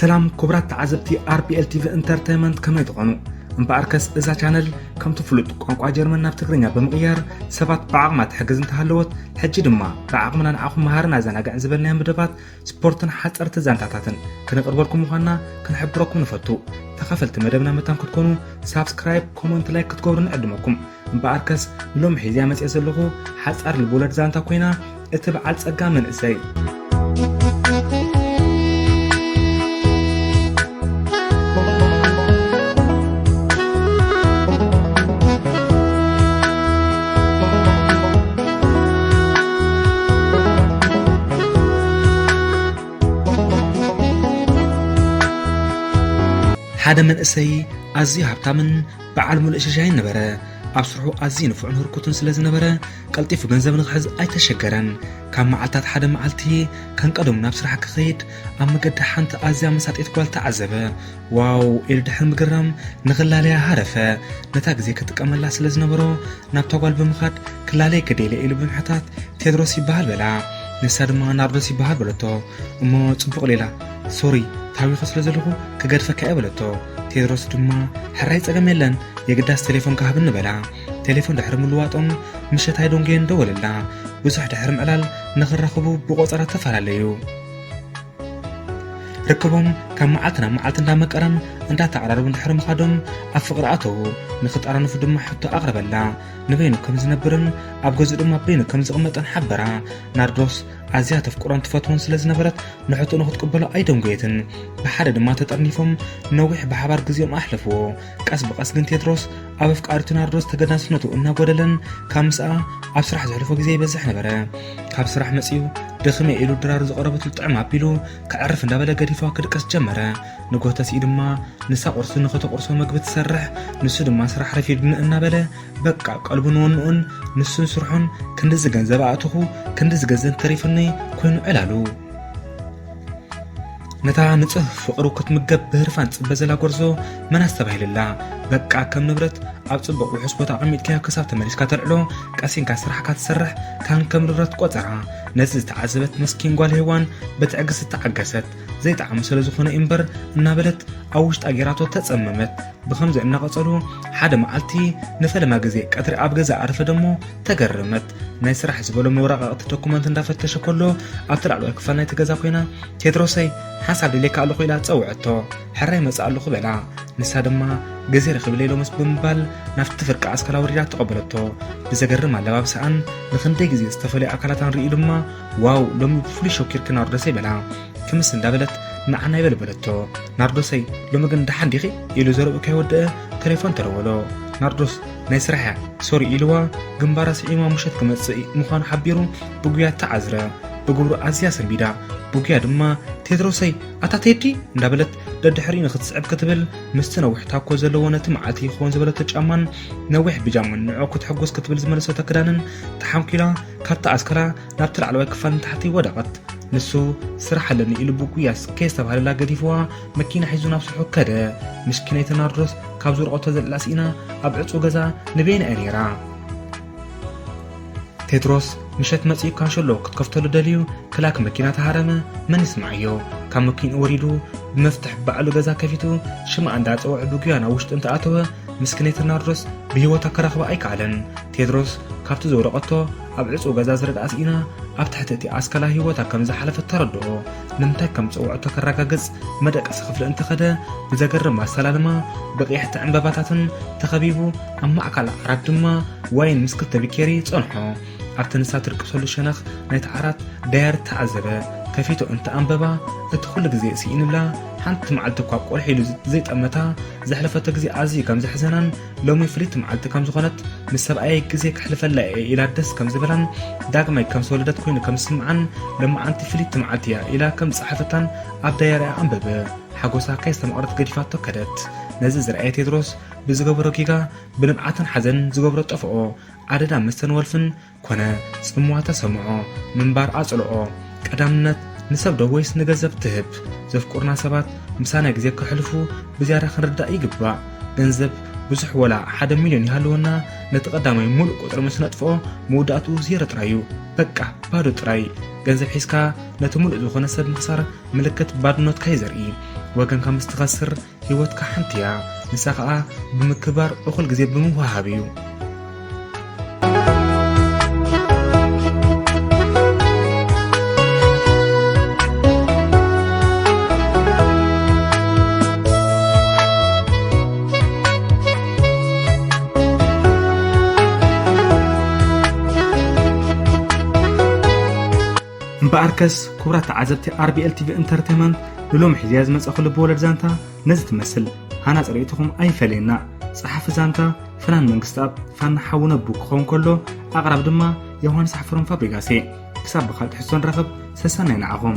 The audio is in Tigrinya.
ሰላም ክቡራት ተዓዘብቲ ኣር ቢ ኤል ቲ ቪ ኢንተርቴይንመንት፣ ከመይ ትኾኑ? እምበኣርከስ እዛ ቻነል ከምቲ ፍሉጥ ቋንቋ ጀርመን ናብ ትግርኛ ብምቕያር ሰባት ብዓቕማ ትሕግዝ እንተሃለወት፣ ሕጂ ድማ ብዓቕምና ንዓኹም መሃርን ኣዘናግዕን ዝበልናዮ መደባት ስፖርትን ሓፀርቲ ዛንታታትን ክነቕርበልኩም ምዃንና ክንሕብረኩም ንፈቱ። ተኻፈልቲ መደብና መታን ክትኮኑ ሳብስክራይብ፣ ኮመንት፣ ላይክ ክትገብሩ ንዕድመኩም። እምበኣርከስ ንሎሚ ሒዝያ መፅየ ዘለኹ ሓፃር ልብወለድ ዛንታ ኮይና፣ እቲ በዓል ፀጋ መንእሰይ። ሓደ መንእሰይ ኣዝዩ ሃብታምን በዓል ሙሉእ ሽሻይን ነበረ። ኣብ ስርሑ ኣዝዩ ንፉዕን ህርኩትን ስለ ዝነበረ፣ ቀልጢፉ ገንዘብ ንኽሕዝ ኣይተሸገረን። ካብ መዓልታት ሓደ መዓልቲ፣ ከም ቀደሙ ናብ ስራሕ ክኸይድ፣ ኣብ መገዲ ሓንቲ ኣዝያ መሳጢት ጓል ተዓዘበ። ዋው! ኢሉ ድሕሪ ምግርራም፣ ንኽላለያ ሃረፈ። ነታ ግዜ ክጥቀመላ ስለ ዝነበሮ፣ ናብታ ጓል ብምኻድ፣ "ክላለየኪ ደልየ" ኢሉ ብምሕታት፣ "ቴድሮስ ይበሃል" በላ። ንሳ ድማ "ናርዶስ ይበሃል" በለቶ። እሞ ጽቡቕ ሌላ፣ "ሶሪ፣ ታዊኸ ስለ ዘለኹ ክገድፈካ እየ" በለቶ። ቴድሮስ ድማ "ሕራይ ጸገም የለን፣ የግዳስ ቴሌፎን ክሃብኒ" በላ። ቴሌፎን ድሕሪ ምልዋጦም ምሸት ኣይደንጎየን ደወለላ። ብዙሕ ድሕሪ ምዕላል ንኽራኸቡ ብቆጸራ ተፈላለዩ። ርክቦም ካብ መዓልቲ ናብ መዓልቲ እንዳመቀረን እንዳተዓራረቡን ድሕሪ ምኻዶም ኣብ ፍቕሪ ኣተዉ። ንኽጠራነፉ ድማ ሕቶ ኣቕረበላ። ንበይኑ ከም ዝነብርን ኣብ ገዝኡ ድማ በይኑ ከም ዝቕመጥን ሓበራ። ናርዶስ ኣዝያ ተፍቅሮን ትፈትዎን ስለ ዝነበረት ንሕቶኡ ንኽትቅበሎ ኣይደንጎየትን። ብሓደ ድማ ተጠርኒፎም ነዊሕ ብሓባር ግዜኦም ኣሕለፍዎ። ቀስ ብቐስ ግን ቴድሮስ ኣብ ኣፍቃሪቱ ናርዶስ ተገዳስነቱ እናጎደለን ካብ ምስኣ ኣብ ስራሕ ዘሕልፎ ግዜ ይበዝሕ ነበረ። ካብ ስራሕ መጺኡ ድኽም ኢሉ ድራሩ ዝቐረበትሉ ጥዕም ኣቢሉ ከዕርፍ እንዳበለ ገዲፋ ክድቅስ ጀመረ። ንጎ ተሲኡ ድማ ንሳ ቁርሲ ንኸተቁርሶ መግቢ ትሰርሕ፣ ንሱ ድማ ስራሕ ረፊዱኒ እናበለ በቃ ቀልቡን ወንኡን ንሱን ስርሑን ክንድዚ ገንዘብ ኣእትኹ ክንድዚ ገንዘብ ተሪፉኒ ኮይኑ ዕላሉ። ነታ ንጹህ ፍቕሩ ክትምገብ ብህርፋን ጽበ ዘላ ጎርዞ መን ኣስተባሂልላ። በቃ ከም ንብረት ኣብ ጽቡቕ ውሑስ ቦታ ኣቐሚጥካዮ ክሳብ ተመሊስካ ተልዕሎ፣ ቀሲንካ ስራሕካ ትሰርሕ ካን ከም ንብረት ቆጸራ። ነዚ ዝተዓዘበት መስኪን ጓል ሄዋን ብትዕግስቲ ተዓገሰት። ዘይጠዓሙ ስለ ዝኾነ እምበር እናበለት ኣብ ውሽጣ ጌራቶ ተጸመመት። ብኸምዚ እናቐጸሉ ሓደ መዓልቲ ንፈለማ ግዜ ቀትሪ ኣብ ገዛ ኣረፈደ እሞ ተገረመት። ናይ ስራሕ ዝበሎም ወረቓቕቲ ዶኩመንት እንዳፈተሸ ከሎ ኣብቲ ላዕለዋይ ክፋል ናይቲ ገዛ ኮይና "ቴድሮሰይ፣ ሓንሳብ ደልየካ ኣለኹ" ኢላ ጸውዐቶ። "ሕራይ መጽእ ኣለኹ" በላ። ንሳ ድማ "ግዜ ረኺብለይ ሎምስ" ብምባል ናብቲ ፍርቂ ኣስካላ ወሪዳ ተቐበለቶ። ብዘገርም ኣለባብሳኣን ንኽንደይ ግዜ ዝተፈለዩ ኣካላታን ርእዩ ድማ "ዋው፣ ሎሚ ብፍሉይ ሸኪርኪ ናርዶሰይ" በላ። ክምስ እንዳበለት "ንዓና ይበል" በለቶ። "ናርዶሰይ፣ ሎሚ ግን ደሓን ዲኺ?" ኢሉ ዘረብኡ ከይወደአ ቴሌፎን ተደወሎ። ናርዶስ "ናይ ስራሕ እያ፣ ሶሪ" ኢልዋ ግንባራ ስዒማ ምሸት ክመጽእ ምዃኑ ሓቢሩ ብጉያ ተዓዝረ። ብግብሩ ኣዝያ ሰንቢዳ። ብጉያ ድማ "ቴድሮሰይ፣ ኣታ ቴዲ" እንዳበለት ደድሕሪኡ ንኽትስዕብ ክትብል ምስቲ ነዊሕ ታኮ ዘለዎ ነቲ መዓልቲ ይኸውን ዝበለቶ ጫማን ነዊሕ ብጃማን ንዕኡ ክትሕጎስ ክትብል ዝመለሰቶ ክዳንን ተሓንኲላ ካብቲ ኣስካላ ናብቲ ላዕለዋይ ክፋል ንታሕቲ ወደቐት። ንሱ ስራሕ ኣለኒ ኢሉ ብጉያ ከየስተብሃለላ ገዲፍዋ መኪና ሒዙ ናብ ስርሑ ከደ። ምስኪነይቲ ናርዶስ ካብ ዝወደቐቶ ዘልዕላ ስኢና ኣብ ዕጹው ገዛ ንበይና እያ ነይራ። ቴድሮስ ምሸት መጺኡ ካንሸሎ ክትከፍተሉ ደልዩ ክላክ መኪና ተሃረመ። መን ይስምዓዮ? ካብ መኪንኡ ወሪዱ ብመፍትሕ ባዕሉ ገዛ ከፊቱ ሽምኣ እንዳጸውዐ ብጉያ ናብ ውሽጢ እንተኣተወ ምስኪነይቲ ናርዶስ ብህይወታ ክረኽባ ኣይከኣለን። ቴድሮስ ካብቲ ዘውደቐቶ ኣብ ዕጹው ገዛ ዝረድኣ ስኢና ኣብ ትሕቲ እቲ ኣስካላ ህይወታ ከም ዝሓለፈት ተረድኦ። ንምንታይ ከም ዝጸውዐቶ ከረጋግጽ መደቀሲ ክፍሊ እንተኸደ ብዘገርም ኣሰላልማ ብቐያሕቲ ዕምባባታትን ተኸቢቡ ኣብ ማእከል ዓራት ድማ ዋይን ምስ ክልተ ቢኬሪ ጸንሖ። ኣብቲ ንሳ ትድቅሰሉ ሸነኽ ናይቲ ዓራት ዳያሪ ተዓዘበ። ከፊቱ እንተ ኣንበባ እቲ ኩሉ ግዜ ስኢንላ ሓንቲ መዓልቲ እኳ ቆልሕ ኢሉ ዘይጠመታ ዘሕለፈቶ ግዜ ኣዝዩ ከም ዘሕዘናን ሎሚ ፍልይቲ መዓልቲ ከም ዝኾነት ምስ ሰብኣየይ ግዜ ከሕልፈላ እየ ኢላ ደስ ከም ዝበላን ዳግማይ ከም ዝተወለደት ኮይኑ ከም ዝስምዓን ለማዓንቲ ፍልይቲ መዓልቲ እያ ኢላ ከም ዝጸሓፈታን ኣብ ዳያሪኣ ኣንበበ። ሓጎሳ ከይስተማቕረት ገዲፋቶ ከደት። ነዚ ዝረኣየ ቴድሮስ ብዝገበሮ ጌጋ ብንብዓትን ሓዘንን ዝገብሮ ጠፍኦ። ኣደዳ መስተን ወልፍን ኮነ ጽምዋ ተሰምዖ። ምንባር ኣጽልኦ። ቀዳምነት ንሰብ ዶ ወይስ ንገንዘብ ትህብ? ዘፍቅሩና ሰባት ምሳና ግዜ ከሕልፉ ብዝያዳ ክንርዳእ ይግባእ። ገንዘብ ብዙሕ ወላ ሓደ ሚልዮን ይሃልወና፣ ነቲ ቀዳማይ ሙሉእ ቁጽሪ ምስ ነጥፍኦ፣ መወዳእትኡ ዜሮ ጥራይ እዩ። በቃ፣ ባዶ ጥራይ። ገንዘብ ሒዝካ ነቲ ሙሉእ ዝኾነ ሰብ ምኽሳር ምልክት ባድኖትካ እዩ ዘርኢ። ወገንካ ምስ ትኸስር፣ ህይወትካ ሓንቲ እያ። ንሳ ኸኣ ብምክብባር፣ እኹል ግዜ ብምውህሃብ እዩ። እምበኣርከስ፣ ክቡራት ተዓዘብቲ ኣር ቢ ኤል ቲ ቪ ኢንተርቴይመንት፣ ንሎሚ ሒዝያ ዝመጸኹ ልቢ ወለድ ዛንታ ነዚ ትመስል። ሃናጺ ርእይቶኹም ኣይፈለየና። ጸሓፊ ዛንታ ፍናን መንግስትኣብ፣ ፋና ሓው ነቡ ክኸውን ከሎ፣ ኣቕራብ ድማ ዮሃንስ ሓፍሮም ፋብሪጋሴ። ክሳብ ብኻልእ ትሕዝቶ ንራኸብ፣ ሰሰናይ ንዓኹም።